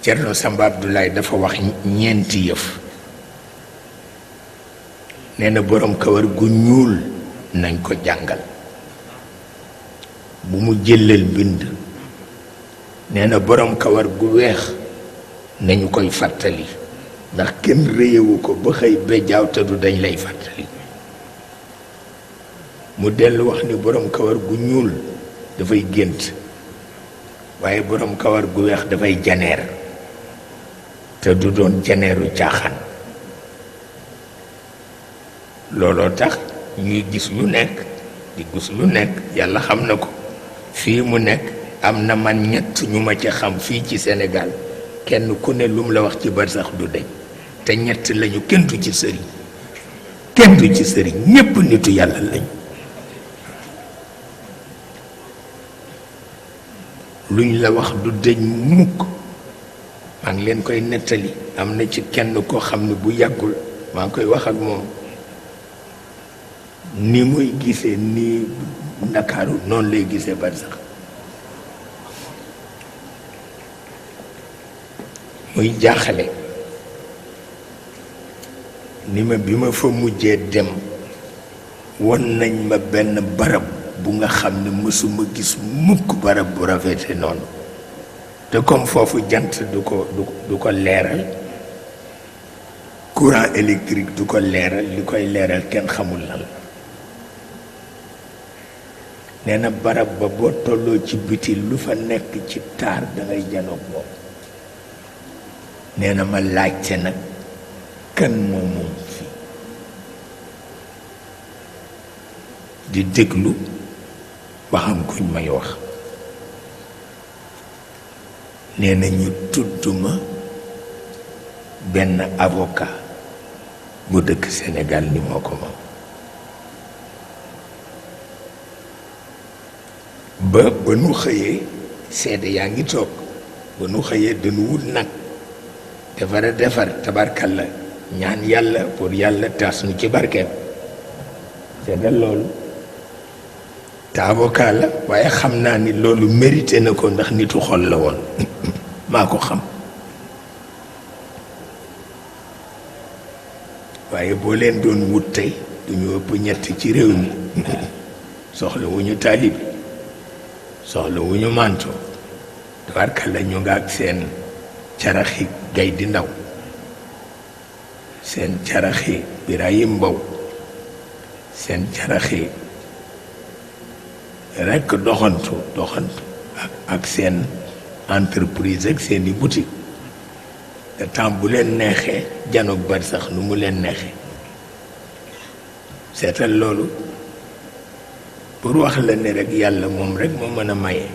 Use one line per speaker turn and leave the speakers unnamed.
Cerno Samba Abdoulaye dafa wax ñeenti yëf nee na borom kawar gu ñuul nañ ko jàngal bu mu jëlal bind nee na borom kawar gu weex nañu koy fàttali ndax kenn réyewu ko ba xëy bejjaaw te du dañ lay fàttali mu dellu wax ni borom kawar gu ñuul dafay gént waaye borom kawar gu weex dafay janeer te du doon janeeru caaxaan looloo tax ñuy gis lu nekk di gis lu nekk yàlla xam na ko fii mu nekk am na man ñett ñu ma ci xam fii ci Sénégal kenn ku ne lu mu la wax ci barsax du deñ te ñett lañu kenn du ci sëriñ kenn du ci sëriñ ñépp nitu yàlla lañu luñ la wax du deñ mukk maa ngi leen koy nettali am na ci kenn koo xam ne bu yàggul maa ngi koy wax ak moom ni muy gisee ni Ndakaaru noonu lay gisee barsax muy jaaxale ni ma bi ma fa mujjee dem won nañ ma benn barab bu nga xam ne mësuma gis mukk barab bu rafete noonu te comme foofu jant du ko leeral courant électrique du ko leeral li koy leeral kenn xamul lan la nee na barab ba boo tolloo ci biti lu fa nekk ci taar dangay janoog moom nee na ma laajte nag kan moom fii di déglu ba xam kuñ may wax nee na ñu tudd ma benn avocat bu dëkk Sénégal ni moo ko moom ba nu xëyee seede yaa ngi toog ba nu xëyee dañu wut nag defar tabarkalla ñaan yàlla pour yàlla taas nu ci barkeem seedal loolu te avocat la waaye xam naa ni loolu mérité na ko ndax nitu xol la woon maa ko xam waaye boo leen doon wut tey duñu ëpp ñett ci réew mi soxla wu ñu taalib soxla wu ñu manto tabarkalla ñu nga ak seen caraxi gay di ndaw seen caraxi Birahim Mbow seen caraxi rekk doxantu ak seen entreprise ak seeni boutique te temps bu leen neexee janoog bar sax nu mu leen neexee seetal loolu pour wax la ne rek yàlla moom rek moo mën a maye